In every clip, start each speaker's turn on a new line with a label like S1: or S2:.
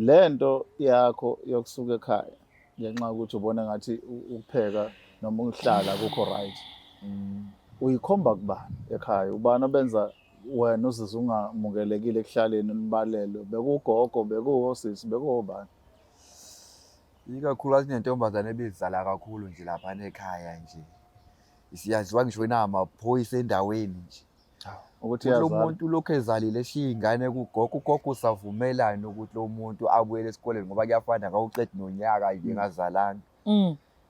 S1: Lento yakho yokusuka ekhaya ngenxa yokuthi ubona ngathi ukupheka noma ukuhlala kukho right. Uyikhomba kubani ekhaya? Ubani obenza wena uzizwe ungamukelekile ekuhlaleni unibalelwe? Bekuwugogo, bekuwosisi, bekuwobani?
S2: Ikakhulukazi inentombazane ebizala kakhulu nje laphana ekhaya nje. Isiyaziwa ngisho namaphoyisa endaweni nje.
S1: Ukuthi
S2: Ukuthi lo
S1: iyazala.
S2: muntu lokhu ezalile eshiya ingane kugogo, ugogo usavumelani ukuthi lo muntu abuyele esikoleni ngoba kuyafana akawuqedi nonyaka nje engazalanga.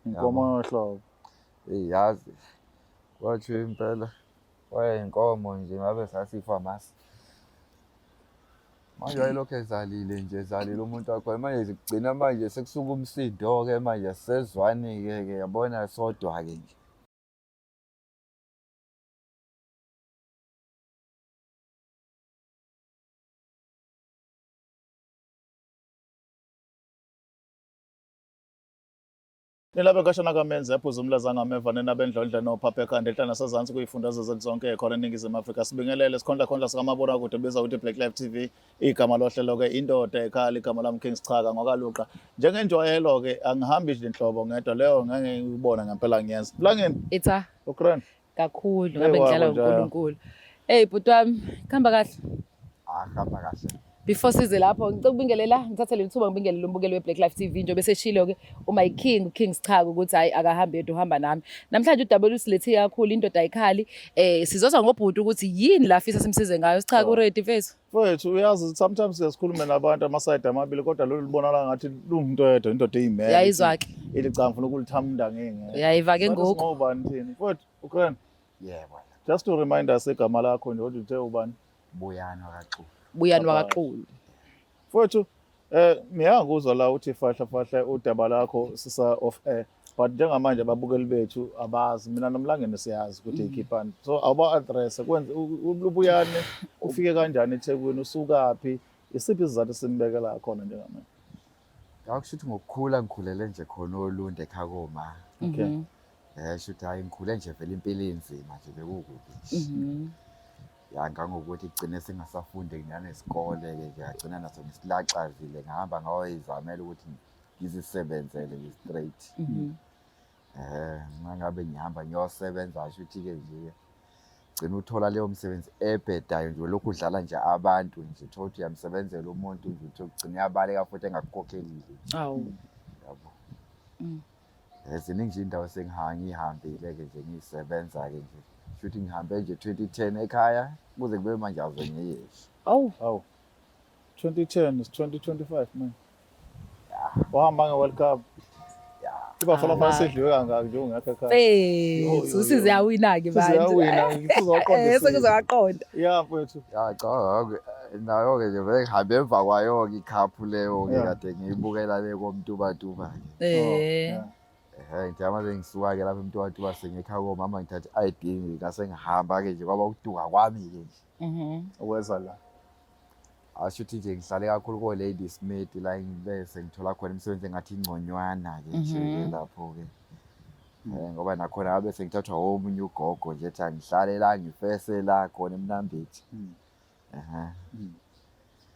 S1: Inkomo yohlobo.
S2: Eyi yazi kwathiwa impela wayeyinkomo nje ngabe sasifa masi. Manje wayelokhu ezalile nje ezalile umuntu wakhona manje kugcina manje sekusuka umsindo-ke manje sezwani-ke ke yabona sodwa-ke nje.
S1: Nilabe kashana kamenzi yaphuza umlaza ngameva nenabendlondla nophapha ekhanda enhla nasezansi kuyifundazwe zethu zonke khona eNingizimu Afrika. Sibingelele sikhondla khondla sikamabonakude biza ukuthi Black Life TV igama lohlelo ke indoda ekhala igama lami King Sichaka ngokaluqa. Njengenjwayelo ke angihambi nje nhlobo ngedwa leyo ngeke ngibone ngempela ngiyenza. Mlangeni
S3: Itha
S1: Ukraine.
S3: kakhulu
S1: Hey,
S3: ngabe ngidlala
S1: wabo njalo.
S3: uNkulunkulu. Hey bhuti wami, kuhamba kahle.
S2: Ah, hamba kahle.
S3: Before size lapho ngicela ukubingelela ngithathe leli thuba ngibingelele umbukeli we-Black Life TV njengoba eseshilo-ke uma i-King uKing Sichaka ukuthi hhayi akahambi yedwa uhamba nami. Namhlanje udaba olusilethe kakhulu indoda ayikhali sizozwa ngobhuti ukuthi yini la afisa simsize ngayo. Sichaka
S1: Sure.
S3: uready mfethu?
S1: Mfowethu uyazi sometimes siye sikhulume nabantu amasayidi amabili kodwa lolu libonakala ngathi lungumuntu oyedwa indoda eyimele.
S3: Uyayizwa-ke.
S1: Ithi cha ngifuna ukulithamunda ngingeke.
S3: Uyayiva-ke ngoku.
S1: Ngobani thina? Mfowethu Ukraine.
S2: Yebo.
S1: Just to remind us igama lakho nje ukuthi uthe ubani?
S2: Buyani wakaXulu.
S3: Buyani wakaXulu.
S1: Mfowethu ngiyakuzwa la uthi fahla fahla udaba lakho sisa off air but njengamanje ababukeli bethu abazi mina nomlangeni siyazi ukuthi ikhiphani so awuba address kwenze ubuyane ufike kanjani eThekwini usukaphi isiphi isizathu simbekela khona njengamanje?
S2: Ngakusho ukuthi ngokukhula ngikhulele nje khona oLundi ekhaya koma.
S1: Okay.
S2: Sho ukuthi hhayi ngikhule nje vele impilo inzima nje bekukubi nje. Ya ngangokuthi gcine sengasafundi nanesikole-ke nje ngagcina naso ngisilaxazile ngahamba ngayoyizamela ukuthi ngizisebenzele nje straight. Uma ngabe ngihamba ngiyosebenza sho ukuthi-ke nje gcina uthola leyo msebenzi ebhedayo nje ulokhu udlala nje abantu nje uthola ukuthi uyamsebenzela umuntu nje uthi ugcina uyabaleka futhi engakukhokhelile nje.
S3: Awu.
S2: Yabo. Ziningi nje indawo sengihambile-ke nje ngiyisebenza-ke nje. Shuthi ngihambe nje 2010 ekhaya kuze kube manje awuze ngiyeshe.
S3: Awu.
S1: Awu. 2010 is 2025 man. Wahamba nge-World Cup. Ibafana
S3: Ah.
S1: sidliwe kangaka nje ungekho ekhaya.
S3: Fethu usiziyawina-ke manje.
S1: Siziyawina sizoqonda.
S3: Sekuzoqonda.
S1: Yeah mfowethu.
S2: Ya cha nayo-ke nje vele ngihambe emva kwayo-ke ikhaphu leyo-ke
S1: Yeah.
S2: kade ngiyibukela le koMtubatuba-ke.
S3: Eh.
S2: Ehhe ngithi mase ngisuka-ke lapha eMtubatuba sengikhaya komama ngithathe i-ID ngase ngihamba-ke nje kwaba ukuduka kwami-ke nje.
S1: Uweza la.
S2: Asho ukuthi nje ngihlale kakhulu ko-Lady Smith la bese ngithola khona imisebenzi engathi ingconywana-ke nje-ke lapho-ke. Ngoba nakhona ngabe sengithathwa omunye ugogo nje ethi angihlale la ngifese la khona eMnambithi. Ehhe.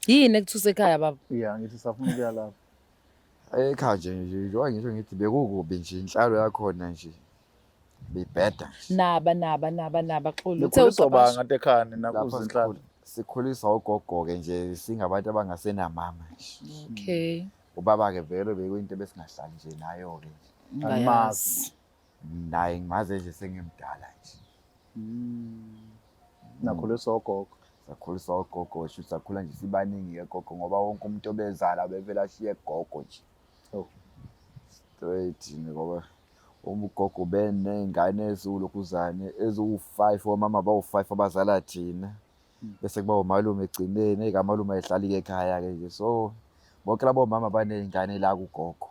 S3: Yini ekuthusa ekhaya baba?
S1: Yeah ngithi safuna ukuya lapho.
S2: Ekhaya nje njengoba ngisho ngithi bekukubi nje inhlalo yakhona nje bibheda nje.
S3: Naba naba naba naba Xulu. Uthe
S1: Nikhuliswa
S3: uqapasha.
S1: bani ngathi ekhaya nina
S2: Lapha
S1: kuzinhlalo?
S2: sikhuliswa ugogo-ke nje singabantu abangasenamama nje.
S3: Okay.
S2: Ubaba-ke vele bekuyinto ebesingahlali nje nayo-ke nje.
S1: Animazi.
S2: Naye ngimaze nje sengimdala nje.
S1: Nakhuliswa ugogo.
S2: Sakhuliswa ugogo sho sakhula nje sibaningi-ke gogo ngoba wonke umuntu obezala bevele ashiye gogo nje.
S1: Oh.
S2: Straight ngoba uma ugogo beney'ngane eziwulokhuzane eziwu-five omama bawu-five abazala thina. Bese kuba umalume egcineni, eyi kamalume ayihlali-ke ekhaya-ke nje. So bonke labo mama baney'ngane la kugogo.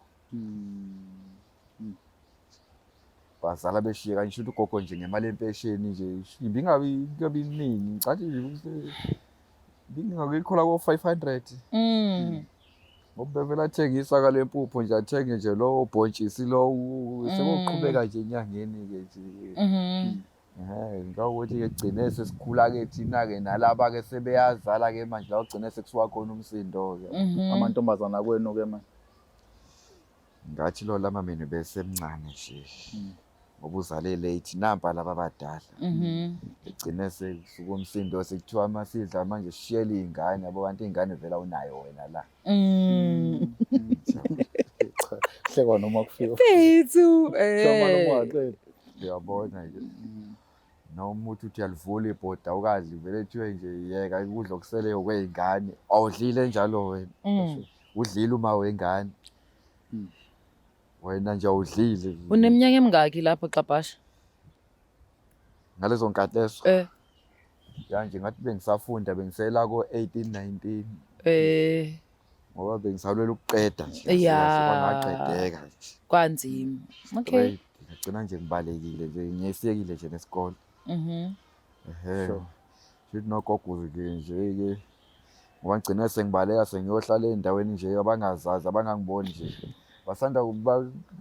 S2: Bazala beshiye kanje shuthi ugogo nje ngemali yempesheni nje ibingabi ingabi iningi ngicathi nje ibingakuyikhola ko-500 ngoba bevele athengisa kale mpuphu nje athenge nje lowo bhontshisi lowo sekuqhubeka nje enyangeni-ke nje. Ehhe, ngawukuthi-ke gcine sesikhula-ke thina-ke nalaba-ke sebeyazala-ke manje la ugcine sekusuka khona umsindo-ke.
S1: Amantombazana kwenu-ke manje.
S2: Ngathi lo lama mina besemncane nje. Ngoba uzale late nampa laba abadala. Egcine sekusuka umsindo sekuthiwa masidla manje sishiyele iy'ngane yabo kanti iy'ngane vele awunayo wena la.
S1: Cha, hlekwa noma kufiwa.
S3: Fethu
S1: Kuthiwa malume
S3: eh.
S1: ungaqedi.
S2: Uyabona nje. Noma uthi uthi uyalivula ibhodi awukazi vele kuthiwe nje yeka ukudla okuseleyo kwey'ngane. Awudlile njalo wena. Udlile uma wengane. Wena nje awudlile.
S3: Uneminyaka emingaki lapho Xabhasha?
S2: Ngalezo nkathi lezo.
S3: Eh.
S2: Ya nje ngathi bengisafunda bengisela ko 18 19
S3: Eh
S2: ngoba bengisalwela ukuqeda nje. Kahle
S3: Ya.
S2: kahle kwangaqedeka nje.
S3: Kwanzima. Okay.
S2: Straight. Ngagcina nje ngibalekile nje ngiyesekile nje nesikole. Ehhe.
S1: Sure.
S2: Shuthi nogogo ke nje ke ngoba ngigcine sengibaleka sengiyohlala ey'ndaweni nje abangazazi abangangiboni nje. Basanda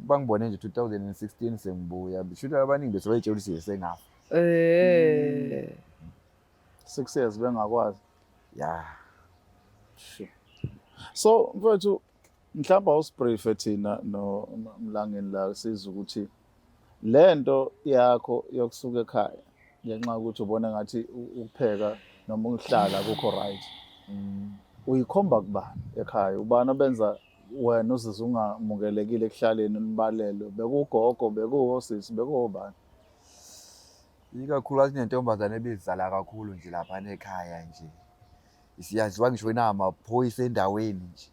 S2: bangibone nje 2016 sengibuya. Shuthi abaningi bese bayitshela ukuthi sengafa.
S3: Eh.
S1: 6 years bengakwazi.
S2: Ya.
S1: Sure. So mfowethu mhlawumbe awusibriefe thina no Mlangeni la sizwe ukuthi lento yakho yokusuka ekhaya ngenxa yokuthi ubona ngathi ukupheka noma ukuhlala kukho right. Uyikhomba kubani ekhaya? Ubani obenza wena uzizwe ungamukelekile ekuhlaleni nibalelwe? Bekugogo, bekuwosisi, bekuwobani?
S2: Ikakhulukazi inentombazane ebizala kakhulu nje laphana ekhaya nje. Isiyaziwa ngisho namaphoyisa endaweni nje.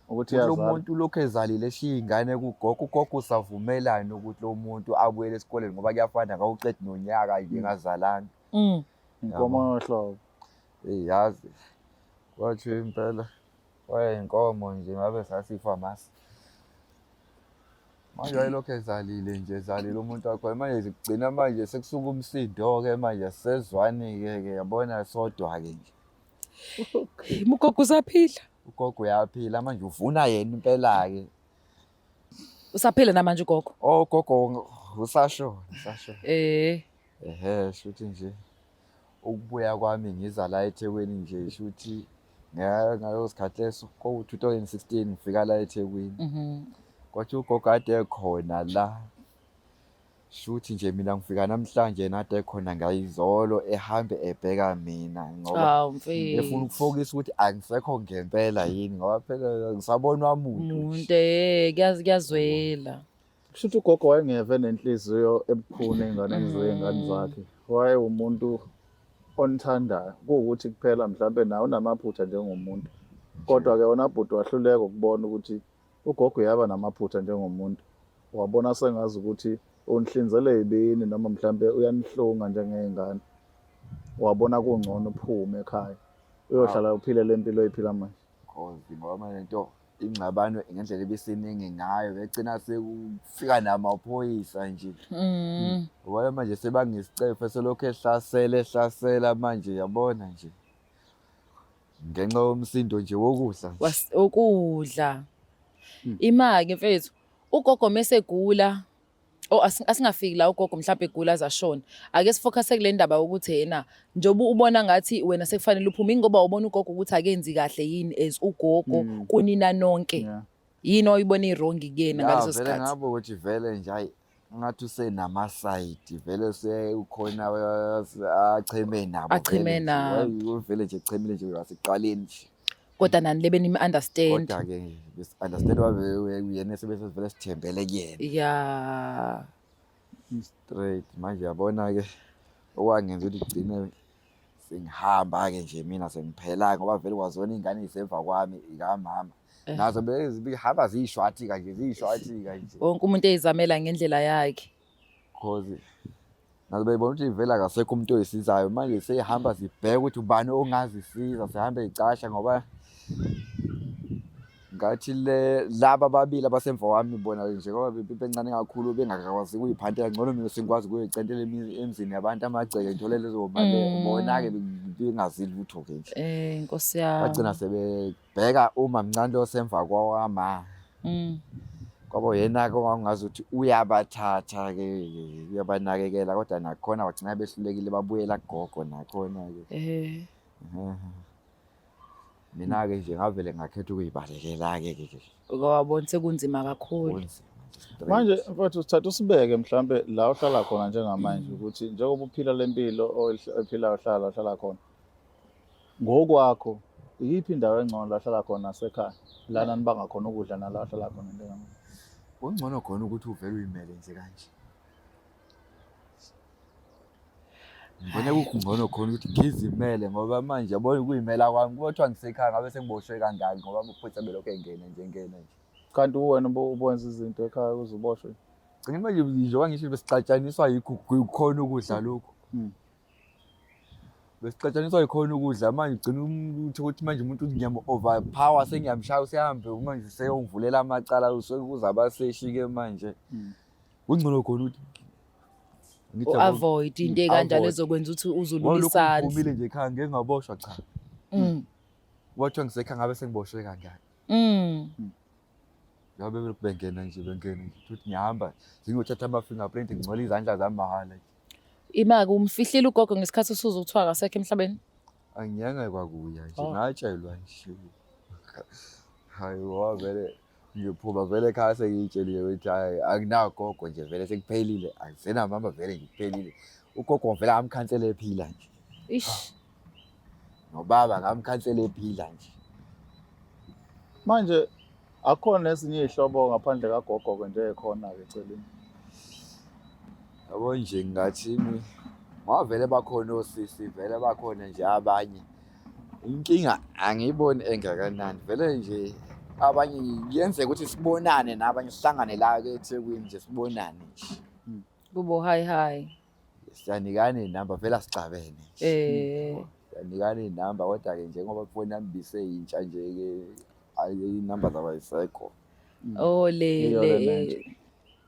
S1: Ukuthi
S2: Ukuthi lo
S1: iyazala.
S2: muntu lokhu ezalile eshiya ingane kugogo, ugogo usavumelana ukuthi lo muntu abuyele esikoleni ngoba kuyafana akawuqedi nonyaka nje engazalanga.
S1: Inkomo yohlobo.
S2: Eyi yazi, kwathiwa impela kwayinkomo nje ngabe sasifa masi. Manje wayelokhu ezalile nje ezalile umuntu wakhona manje zigcina manje sekusuka umsindo-ke manje sezwani-ke ke yabona sodwa-ke nje.
S3: Ugogo usaphila.
S2: Ugogo uyaphila manje uvuna yena impela-ke.
S3: Usaphila namanje ugogo.
S2: Oh gogo usasho, usasho.
S3: Eh.
S2: Ehhe shuthi nje ukubuya kwami ngiza la eThekwini nje shuthi ngaleso sikhathi leso ko-2016 ngifika la eThekwini. Kwathi ugogo kade ekhona la. Shuthi nje mina ngifika namhlanje nade ekhona ngayizolo ehambe ebheka mina ngoba
S3: Hawu mfethu.
S2: efuna ukufokisa ukuthi angisekho ngempela yini ngoba phela ngisabonwa muntu nje.
S3: Umuntu kuyazwela.
S1: Kusho ukuthi ugogo wayengeve nenhliziyo ebukhuni ey'nganeni zey'ngane zakhe. Wayewumuntu onithandayo. Kuwukuthi kuphela mhlampe nawe unamaphutha njengomuntu. Kodwa-ke wona bhuti wahluleka ukubona ukuthi ugogo uyaba namaphutha njengomuntu. Wabona sengazi ukuthi unihlinzele ey'bini noma mhlampe uyanihlunga njengey'ngane. Wabona kungcono uphume ekhaya. Uyohlala uphile le mpilo oyiphila manje.
S2: Cause ngoba manje lento ingxabano ngendlela ebisiningi ngayo begcina sekufika namaphoyisa nje. Ngoba manje sebangisicefe selokhu ehlasela ehlasela manje yabona nje. Ngenxa yomsindo nje wokudla nje.
S3: Ukudla. Ima-ke mfethu, ugogo mesegula, oh asingafiki la ugogo mhlawumbe egula azashona. Ake sifocuse kule ndaba yokuthi yena njengoba ubona ngathi wena sekufanele uphume ingoba ubona ugogo ukuthi akenzi kahle yini as ugogo kunina nonke. Yini oyibona i-wrong kuyena
S2: Ya,
S3: ngaleso
S2: vele
S3: sikhathi?
S2: ngabe ukuthi vele nje hayi ngathi usenamasayidi vele sekukhona acheme nabo
S3: Acheme
S2: vele nje.
S3: nabo.
S2: Wayi, vele nje echemile nje wasekuqaleni nje.
S3: Kodwa nani lebe nimi-understand.
S2: Kodwa ke understand yena sebese vele sithembele kuyena.
S3: Ya.
S2: Straight manje yabona ke okwangenza ukuthi gcine sengihamba ke nje mina sengiphela ngoba vele kwazona ingane isemva kwami ikamama. Nazo bezihamba ziyishwathika nje ziyishwathika nje.
S3: Wonke umuntu eyizamela ngendlela yakhe.
S2: Cause nazo beyibona ukuthi vele akasekho umuntu oyisizayo manje seyihamba zibheka ukuthi ubani ongazisiza sihambe icasha ngoba ngathi le laba ababili abasemva kwami bona nje ngoba bencane kakhulu bengakwazi ukuyiphantela ngcono mina sengikwazi ukuyicentela emzini yabantu amagceke ngithole lezo mali bona-ke bengazi lutho-ke nje.
S3: Eh Nkosi yami.
S2: Bagcina sebebheka uma mncane lo osemva kwama. Kwaba yena-ke owangazuthi uyabathatha-ke uyabanakekela kodwa nakhona bagcina behlulekile babuyela kugogo nakhona-ke.
S3: Eh.
S2: Mina-ke nje ngavele ngakhetha ukuyibalekela-ke ke ke.
S3: Wabona sekunzima kakhulu.
S2: Kunzima nje straight.
S1: Manje mfowethu sithatha usibeke mhlambe la ohlala khona njengamanje ukuthi njengoba uphila lempilo oyiphilayo ohlala ohlala khona ngokwakho iyiphi indawo engcono la ohlala khona nasekhaya lana nibanga khona ukudla nala ohlala khona njengamanje?
S2: Kungcono khona ukuthi uvele uyimele nje kanje. Ngibona kungcono khona ukuthi ngizimele ngoba manje yabona ukuyimela kwami kuthiwa ngisekhaya ngabe sengiboshwe kangaki ngoba amaphoyisa belokhu engena nje engena nje.
S1: Kanti uwena ubenza izinto ekhaya ukuze uboshwe?
S2: Gcina manje njengoba ngisho besixatshaniswa yikho kukhona ukudla lokhu. Besixatshaniswa yikhona ukudla manje ugcina uthi ukuthi manje umuntu ngiyamu overpower sengiyamshaya usehambe manje useyongivulela amacala usekuza abaseshi-ke manje. Kungcono khona ukuthi ngithi yabo,
S3: U-avoid into ekanjalo
S2: avoid.
S3: ezokwenza ukuthi uzulule
S2: Ngoba lokhu
S3: isandla.
S2: ngiphumile nje ekhaya ngeke ngaboshwa cha. Kwathiwa ngisekhaya ngabe sengiboshwe kangaki. Njengoba bebelokhu bengena nje bengena nje futhi ngihamba ngiyothatha ama-fingerprint ngingcole izandla zami mahhala nje.
S3: Ima-ke umfihlile ugogo ngesikhathi usuzwa kuthiwa akasekho emhlabeni?
S2: Angiyanga kwakuya nje
S1: Oh.
S2: ngatshelwa nje. Hayi ngoba vele ngiphuma vele ekhaya sengiyitshelile ukuthi hayi akunagogo nje vele sekuphelile akusenamama vele nje kuphelile. Ugogo vele ngamkhansela ephila nje.
S3: Ish.
S2: Nobaba ngamkhansela ephila nje.
S1: Manje akukhona ezinye iy'hlobo ngaphandle kagogo-ke nje ey'khona-ke eceleni?
S2: Yabo nje ngingathini ngoba vele bakhona osisi vele bakhona nje abanye. Inkinga angiyiboni engakanani vele nje abanye kuyenzeka ukuthi sibonane nabanye sihlangane la ke eThekwini nje sibonane nje.
S3: Kubo hi hi.
S2: Siyanikana iy'namba vele asixabene nje. Siyanikana iy'namba kodwa-ke njengoba ifoni yami ibiseyintsha nje-ke ayi iy'namba zabo ayisekho.
S3: Oh le
S1: Yiyo
S3: le
S1: lena nje.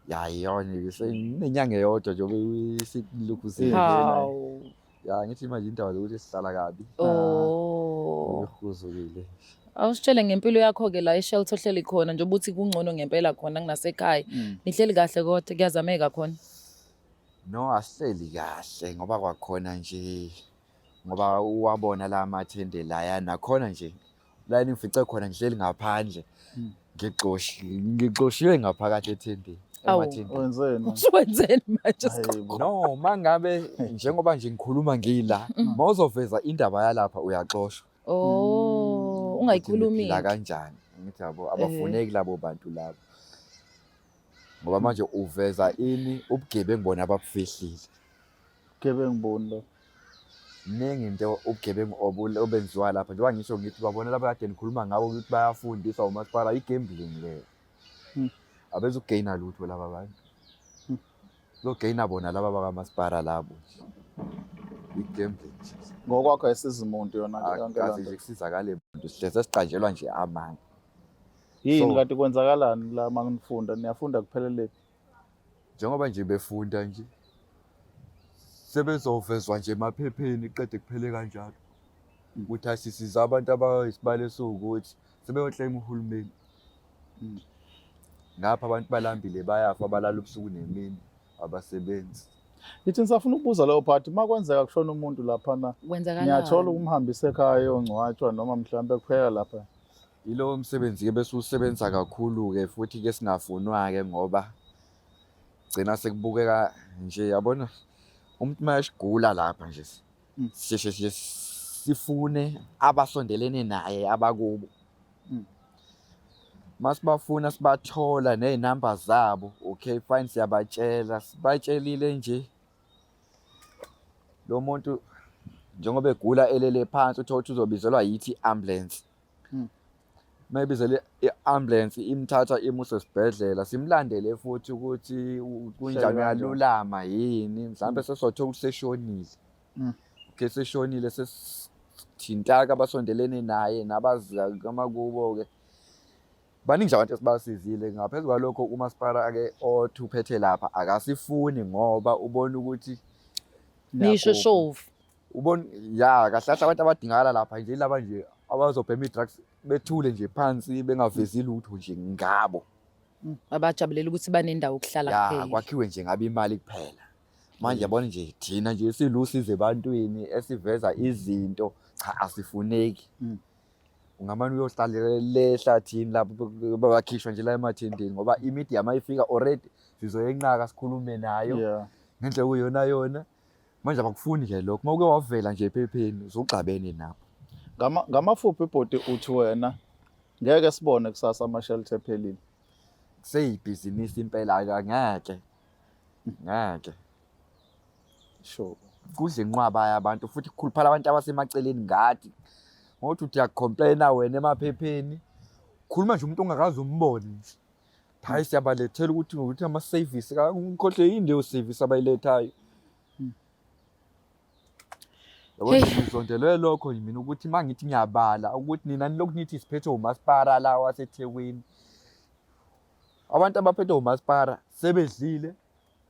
S2: Ya iyona ibiseyinenyanga eyodwa njengoba isilokhu
S3: Hawu.
S2: Ya ngithi manje indaba zokuthi sihlala kabi.
S3: Oh.
S2: Ihuzukile.
S3: Awusitshele ngempilo yakho-ke la e-shelter ohleli khona njengoba uthi kungcono ngempela khona kunasekhaya. Nihleli kahle kodwa kuyazameka khona.
S2: No asihleli kahle ngoba kwakhona nje ngoba uwabona la mathende laya nakhona nje la engifice khona ngihleli ngaphandle ngixoshiwe ngaphakathi ethendeni
S3: Awu.
S2: emathendeni.
S1: Wenzeni?
S3: Usuwenzeni manje?
S1: Hayibo.
S2: No mangabe njengoba nje ngikhuluma ngila mawuzoveza indaba yalapha uyaxoshwa.
S3: Oh, ungayikhulumi.
S2: Ukuthi niphila kanjani ngithi yabo abafuneki labo bantu labo. Ngoba manje uveza ini ubugebengu bona ababufihlile.
S1: Bugebengu buni lo?
S2: Mningi into ubugebengu obenziwa lapha njengoba ngisho ngithi babona laba kade nikhuluma ngabo ukuthi bayafundiswa umasipala i-gambling leyo. Abezukugeyina lutho laba bantu. Kuzogeyina bona laba bakamasipala labo nje. I-gambling nje.
S1: Ngokwakho ayisizi muntu yona yonke
S2: Akaze
S1: loo
S2: nje
S1: nto.
S2: kusizakale muntu sihleze siqanjelwa nje amanga.
S1: Yini
S2: So-
S1: kanti kwenzakalani la uma nifunda? Niyafunda kuphelele phi?
S2: Njengoba nje befunda nje sebezovezwa nje emaphepheni qede kuphele kanjalo. Ukuthi asisiza abantu abayisibalo esiwukuthi sebeyokleyima uhulumeni. Ngapha abantu balambile bayafa balala ubusuku nemini abasebenzi.
S1: Ngithi ngisafuna ukubuza leyo part uma kwenzeka kushona umuntu laphana
S3: Kwenzakalani?
S1: niyathola ukumhambisa ekhaya eyongcwatshwa noma mhlawumbe kuphela lapha.
S2: Yilowo msebenzi-ke bese usebenza kakhulu-ke futhi-ke singafunwa-ke ngoba gcina sekubukeka nje yabona umuntu uma esigula lapha nje sisheshe nje sifune abasondelene naye abakubo. Masibafuna sibathola ney'namba zabo, okay fine siyabatshela, sibatshelile nje lo muntu njengoba egula elele phansi uthole ukuthi uzobizelwa yithi i-ambulance. Mayibizele i-ambulance imthatha imuse esibhedlela simlandele futhi ukuthi kunjani
S1: kanjani.
S2: uyalulama yini mhlawumbe sesothola ukuthi seshonile. Okay seshonile sesithintaka abasondelene naye nabazi amakubo-ke. Baningi nje abantu esibasizile ngaphezu kwalokho umasipala-ke othi uphethe lapha akasifuni ngoba ubona ukuthi
S3: Nisho shovu.
S2: ubona ya kahle kahle abantu abadingakala lapha nje laba nje abazobhema i-drugs bethule nje phansi bengavezi lutho nje ngabo.
S3: Abajabulela ukuthi banendawo yokuhlala
S2: Ya,
S3: kuphela.
S2: kwakhiwe nje ngabe imali kuphela. Manje yabona nje thina nje silusize ebantwini esiveza izinto, cha, asifuneki. Ungamane uyohlala le ehlathini lapho bakhishwa nje la emathendeni, ngoba i-media mayifika already sizoyenqaka sikhulume nayo ngendlela okuyiyona yona. Manje abakufuni nje lokho, uma uke wavela nje ephepheni usuxabene nabo.
S1: Ngamafuphi ibhodi uthi wena ngeke sibone kusasa ama-shelter ephelile?
S2: Kuseyibhizinisi impela, angeke, ngeke. Kudla inqwaba yabantu futhi kukhuluphala abantu abasemaceleni ngathi. Ngokuthi uthi uyaku-complain-a wena emaphepheni, khuluma nje umuntu ongakaze umbone nje. Hayi, siyabalethela ukuthi ama-service, ngikhohlwe yini leyo service abayilethayo. Yabo, ngizondelwe lokho nje mina ukuthi uma ngithi ngiyabala ukuthi nina nilokhu nithi siphethwe umasipala la waseThekwini. Abantu abaphethwe umasipala sebedlile,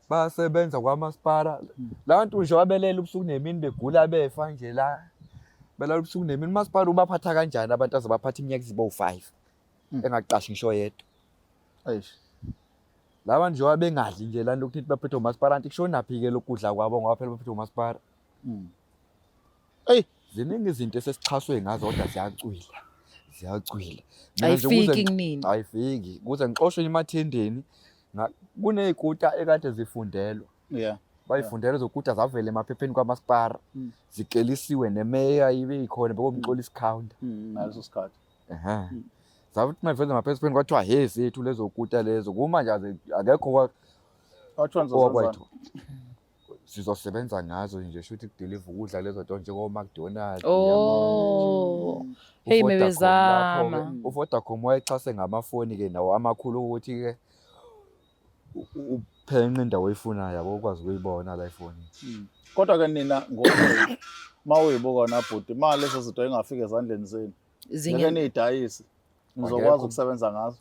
S2: bayasebenza kwamasipala. La bantu nje babelele ubusuku nemini begula befa nje la. Belala ubusuku nemini. Umasipala ubaphatha kanjani abantu azobaphatha iminyaka iziba u-5 engaqashi ngisho yedwa.
S1: Eish.
S2: Laba nje bengadli nje lana lokhu nithi baphethwe umasipala, anti kushonaphi-ke lokudla kwabo ngoba phela baphethwe umasipala.
S1: Eyi.
S2: Ziningi izinto esesixhaswe ngazo kodwa ziyacwila. Ziyacwila. Mina nje
S3: Ayifiki kunini.
S2: Ayifiki. Kuze ngixoshwe emathendeni, kuney'kuta ekade zifundelwa. Bayifundela lezo kuta zavela emaphepheni kwamasipala. Zikelisiwe nemeya ibe ikhona bekomxolisi counter.
S1: Ngaleso sikhathi.
S2: Ehhe. Zathi maveza emaphepheni kwathiwa he zethu lezo kuta lezo. Kumanje akekho
S1: Kwathiwa nizosebenzani?
S2: owakwethu. Sizosebenza ngazo nje, shuthi ku-deliver ukudla lezo nto njengo-McDonald's.
S3: Oh. Hey,
S2: U-Vodacom
S3: mebezama.
S2: lapho-ke, u-Vodacom wayexhase ngamafoni-ke nawo amakhulu ukuthi-ke uphenqe indawo oyifunayo yabo, ukwazi ukuyibona la efonini.
S1: Kodwa-ke nina ngokwenu uma uyibuka nabhuti, ma lezo zinto ingafika ezandleni zenu, ngeke niyidayise, nizokwazi
S2: Akekho.
S1: ukusebenza ngazo?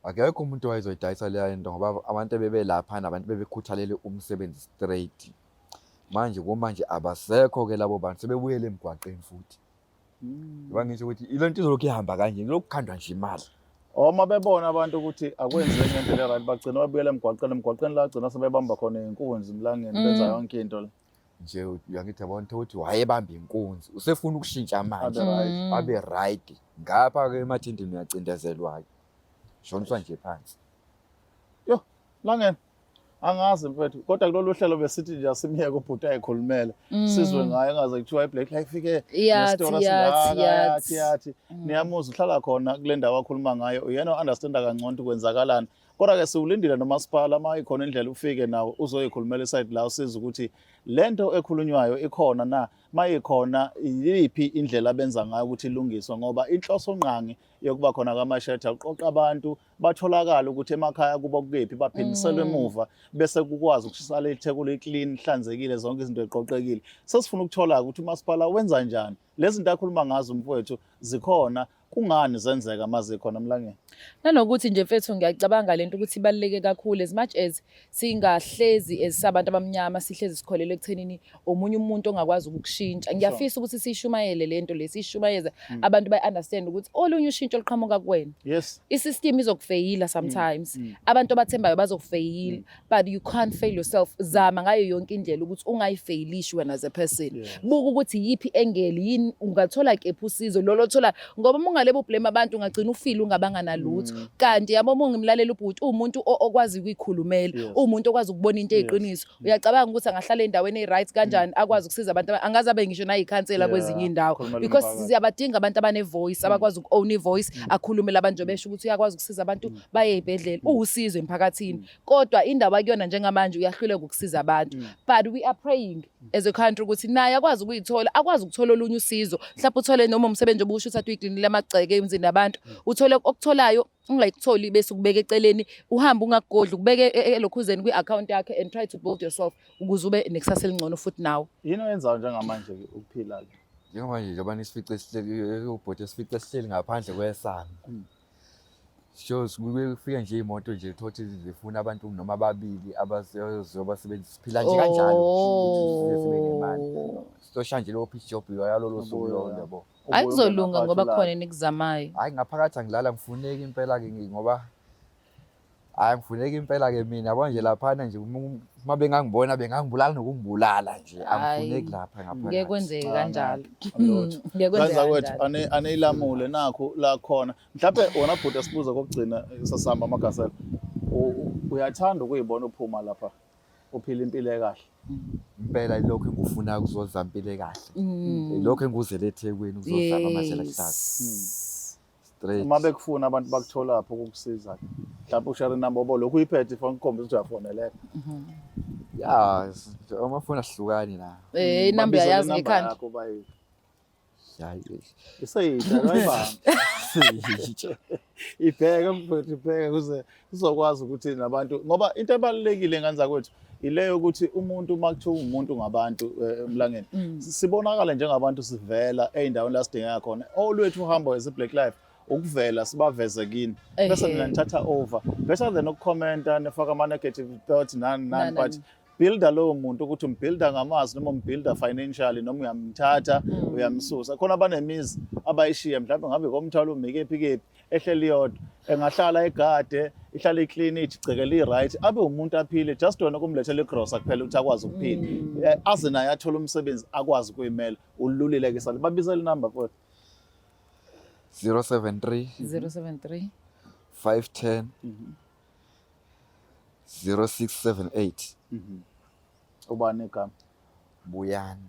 S2: Akekho umuntu owayezoyidayisa leya nto ngoba abantu ebebelapha nabantu bebekhuthalele umsebenzi straight. Manje kumanje abasekho-ke labo bantu, sebebuyele emgwaqeni futhi. Ngoba ngisho ukuthi ile nto izolokhu ihamba kanje, kulokhu kukhandwa nje imali.
S1: Uma bebona abantu ukuthi akwenzeki ngendlela e-right, bagcina babuyela emgwaqeni, emgwaqeni la gcina sebebamba khona iy'nkunzi emlangeni, benza yonke into le.
S2: Nje uyangithi yabona ukuthi wayebamba inkunzi, usefuna ukushintsha manje.
S1: Abe right.
S2: Abe right. Ngapha-ke emathendeni uyacindezelwa-ke. Shoniswa nje phansi.
S1: Yo, Langeni. Angazi mfethu, kodwa kulolu hlelo besithi nje asimyeke ubhuti ayikhulumele. Sizwe ngaye ngaze kuthiwa iBlack Life ifike
S3: Yathi,
S1: nestori
S3: yathi,
S1: esingaka,
S3: yathi.
S1: yathi, yathi. Niyamuzwa uhlala khona kule ndawo akhuluma ngayo, uyena o-understanda kangcono ukuthi kwenzakalani. Kodwa-ke siwulindile nomasipala, uma ikhona indlela ufike nawo uzoyikhulumela i-side la, usiza ukuthi lento ekhulunywayo ikhona na, uma ikhona iyiphi indlela abenza ngayo ukuthi ilungiswe, ngoba inhloso ngqangi yokuba khona kwama-shelter uqoqa abantu batholakala ukuthi emakhaya kubo kukephi, baphindiselwe emuva bese kukwazi ukusala iTheku li-clean, ihlanzekile, zonke izinto eqoqekile. Sesifuna ukuthola ukuthi umasipala wenza njani lezi zinto akhuluma ngazo umfowethu, zikhona, kungani zenzeka uma zikhona emlangeni?
S3: Nanokuthi nje mfethu, ngiyacabanga lento ukuthi ibaluleke kakhulu, as much as singahlezi as sabantu abamnyama sihlezi sikholelwa ekuthenini omunye umuntu ongakwazi ukukushintsha. Ngiyafisa ukuthi siyishumayele lento le, siyishumayeze abantu bayi-understand ukuthi olunye ushintsho oluqhamuka kuwena. I-system izokufeyila sometimes, abantu abathembayo bazokufeyila, but you can't fail yourself. Zama ngayo yonke indlela ukuthi ungayifeyilishi wena as a person. Buka ukuthi yiphi angle, yini ungathola kephi usizo lolo othola, ngoba uma ungalebe u-blame abantu ungagcina ufile ungabanga nalutho. Kanti yabo uma ngimlalela ubhuti, uwumuntu okwazi ukuyikhulumela, uwumuntu okwazi ukubona into eyiqiniso. Uyacabanga ukuthi angahlala endaweni e-right kanjani, akwazi ukusiza abantu, angaze abe ngisho nayikhansela kwezinye iy'ndawo,
S1: Khulumela
S3: because
S1: umphakathi.
S3: siyabadinga abantu abane-voice, abakwazi uku-own i-voice, akhulumele abantu nje besho ukuthi uyakwazi ukusiza abantu baye ey'bhedlela, uwusizo emphakathini. Kodwa indawo akuyona njengamanje uyahluleka ukusiza abantu. But we are praying as a country ukuthi naye akwazi ukuyithola, akwazi ukuthola olunye usizo. Mhlawumbe uthole noma umsebenzi obusho uthathe uyiklinile amagceke emzini yabantu, uthole okutholayo, ungayikutholi bese ukubeka eceleni, uhambe ungakugodli, ukubeke elokhuzeni kwi-account yakhe and try to build yourself ukuze ube nekusasa elingcono futhi nawe.
S1: Yini oyenzayo njengamanje-ke ukuphila-ke?
S2: Njengamanje njengoba nisifice sihleli ubhuti, sifice sihleli ngaphandle kwesango. Sho kufike nje imoto nje thothi zifuna abantu noma ababili abazobasebenzisa, siphila nje kanjalo ukuthi size sibe nemali. Sitosha nje leyo piece job yalolo suku
S1: Ubuye,
S2: lolo
S1: ya.
S2: yabo.
S3: Hayi, kuzolunga
S1: Ubuye
S3: ngoba
S1: ungaphathi
S3: khona enikuzamayo.
S2: Hayi, ngaphakathi angilala ngifuneki impela ke ngoba Hayi, ngifuneka impela ke mina, yabo nje laphana nje uma bengangibona bengangibulala nokungibulala nje, angifuneki lapha
S3: Ngeke
S2: ngaphakathi.
S3: kwenzeke
S1: Ah,
S3: kanjalo.
S1: Lutho.
S3: Ngeke kwenzeke
S1: Kanza kwethu
S3: kanjalo.
S1: aniyilamule nakhu la khona. Mhlawumbe wona bhuti asibuza kokugcina sasihamba amagasela. Uyathanda ukuyibona uphuma lapha uphila impilo ekahle?
S2: Impela ilokhu engikufuna, ukuzozama impilo ekahle. Ilokhu engikuzele eThekwini, ukuzozama amadlela ahlaza. Straight.
S1: Uma bekufuna abantu bakutholaphi ukukusiza? Mhlawumbe ushare inamba obo lokhu uyiphethe ifoni ukukhombisa ukuthi uyafoneleka.
S2: Ya, amafoni asihlukani la.
S3: Inamba
S1: Babizele
S3: uyayazi
S1: inamba
S3: ngekhanda.
S1: yakho
S2: Hayi.
S1: Iseyintsha kayibambe.
S2: Seyintsha.
S1: Ibheke mfethu, ibheke kuze sizokwazi ukuthi nabantu, ngoba into ebalulekile ngane zakwethu ileyo ukuthi umuntu uma kuthiwa umuntu ngabantu emlangeni sibonakale njengabantu sivela ey'ndaweni la sidingeka khona. Olwethu uhambo as i-Black Life ukuvela sibaveze kini bese nina nithatha over, better than ukukhomenta nifake ama-negative thoughts nani nani,
S3: Nani,
S1: but
S3: nani.
S1: Builda lowo muntu ukuthi umbuilda ngamazwi noma umbuilda financially noma uyamthatha uyamsusa khona. Abanemizi abayishiya mhlawumbe ngabe komthwalo umi kephi kephi, ehleli yodwa, engahlala egade ihlale iclean, igceke li-right, abe umuntu aphile, just wena kumlethela igrosa kuphela ukuthi akwazi ukuphila. Aze naye athole umsebenzi akwazi ukuyimela. Ululile ke sale babizele inamba futhi.
S2: 073
S3: 073
S2: 510 0678.
S1: Ubani igama?
S2: Buyani.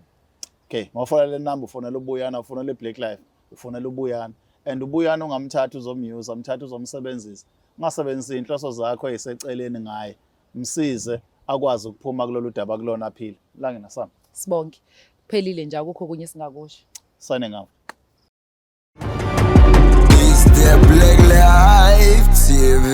S1: Okay, mawufonela le number ufonela uBuyana, ufonela i-Black Life, ufonela uBuyana. And uBuyana ungamthatha uzomuse, amthatha uzomsebenzisa. Ungasebenzisi inhloso zakho eziseceleni ngaye. Msize akwazi ukuphuma kulolu daba kulona aphile. Langena sami.
S3: Sibonke. Kuphelile nje, akukho okunye singakusho.
S1: Signing out.
S4: It's the Black Life TV.